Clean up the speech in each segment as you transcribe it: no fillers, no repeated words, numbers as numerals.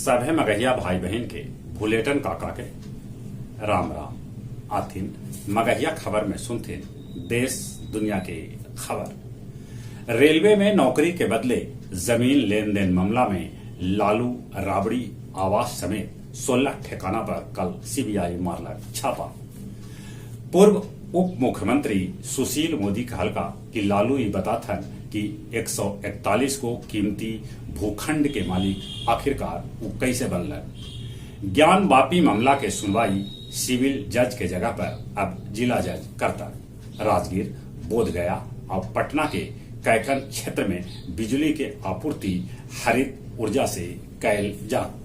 सभे मगहिया भाई बहिन के भुलेटन काका के राम राम। आथिन मगहिया खबर में सुनथिन देश दुनिया के खबर। रेलवे में नौकरी के बदले जमीन लेन-देन मामला में लालू राबड़ी आवास समेत 16 ठेकाना पर कल सीबीआई मारलक छापा। पूर्व उप मुख्यमंत्री सुशील मोदी कहलका कि लालू ई बताथन कि 141 गो कीमती भूखंड के मालिक आखिरकार ऊ कइसे बनलन। ज्ञानवापी मामला के सुनवाई सिविल जज के जगह पर अब जिला जज करतन। राजगीर, बोधगया आउ पटना के कैकन क्षेत्र में बिजली के आपूर्ति हरित ऊर्जा से कैल जात।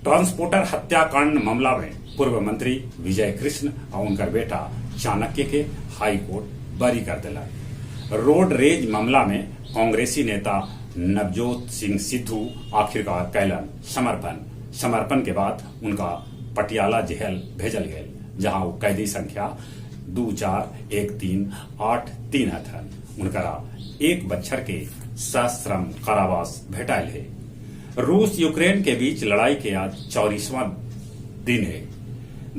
ट्रांसपोर्टर हत्याकांड मामला में पूर्व मंत्री विजय कृष्ण आउ उनकर बेटा चाणक्य के हाईकोर्ट बरी कर देलक। रोड रेज मामला में कांग्रेसी नेता नवजोत सिंह सिद्धू आखिरकार कैलन समर्पण। समर्पण के बाद उनका पटियाला जेल भेजल गेल, जहां ऊ कैदी संख्या 241383 हथन। उनकरा एक बच्छर के सश्रम कारावास भेटायल हे। रूस यूक्रेन के बीच लड़ाई के आज 24वां दिन हे।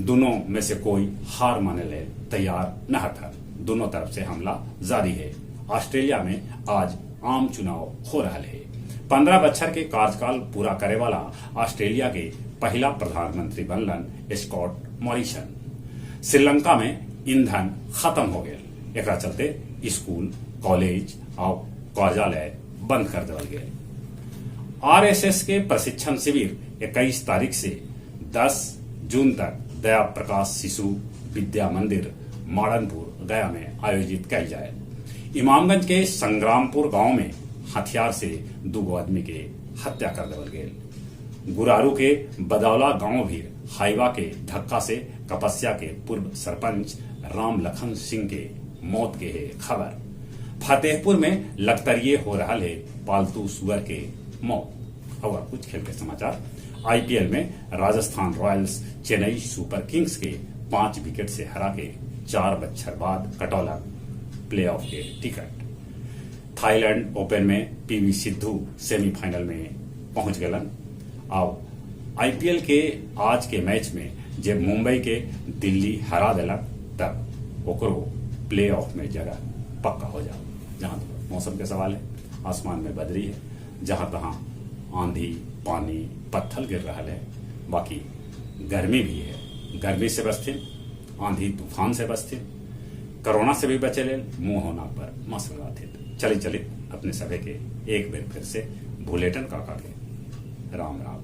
दुनो में से कोई हार माने ले तैयार न हथन। दुनो तरफ से हमला जारी हे। ऑस्ट्रेलिया में आज आम चुनाव हो रहल हे। 15 बच्छर के कार्यकाल पूरा करे वाला ऑस्ट्रेलिया के पहिला प्रधानमंत्री बनलन स्कॉट मॉरिसन। श्रीलंका में ईंधन खत्म हो गेल। एकरा चलते स्कूल, कॉलेज आउ कार्यालय बंद कर देवल गेल। आरएसएस के प्रशिक्षण शिविर 21 तारीख से 10 जून तक दया प्रकाश शिशु विद्या मंदिर माड़नपुर गया में आयोजित कैल जाए। इमामगंज के संग्रामपुर गांव में हथियार से दूगो आदमी के हत्या कर देवल गेल। गुरारू के बदौला गांव भी हाईवा के धक्का से कपस्या के पूर्व सरपंच राम लखन सिंह के मौत के है खबर। फतेहपुर में लगतरिये हो रहा है पालतू सुअर के मौत। और कुछ खेल के समाचार। आईपीएल में Rajasthan Royals Chennai super Kings के 5 विकेट से हरा के 4 बच्छर बाद कटौला प्लेऑफ के टिकट। थाईलैंड ओपन में पीवी सिद्धू सेमीफाइनल में पहुंच गलन। आओ आईपीएल के आज के मैच में जब मुंबई के दिल्ली हरा देलक तब ओकरो प्लेऑफ में जगह पक्का हो जाओ। जहां तक मौसम के सवाल है, आसमान में बदरी है, जहां तहां आंधी पानी पत्थर गिर रहा है, बाकी गर्मी भी है। गर्मी से बचथिन, आंधी तूफान से बचथिन, कोरोना से भी बचे ले मुंह होना पर मास्क लगाथिन। चली चली अपने सभे के एक बेर फिर से भुलेटन काका के राम राम।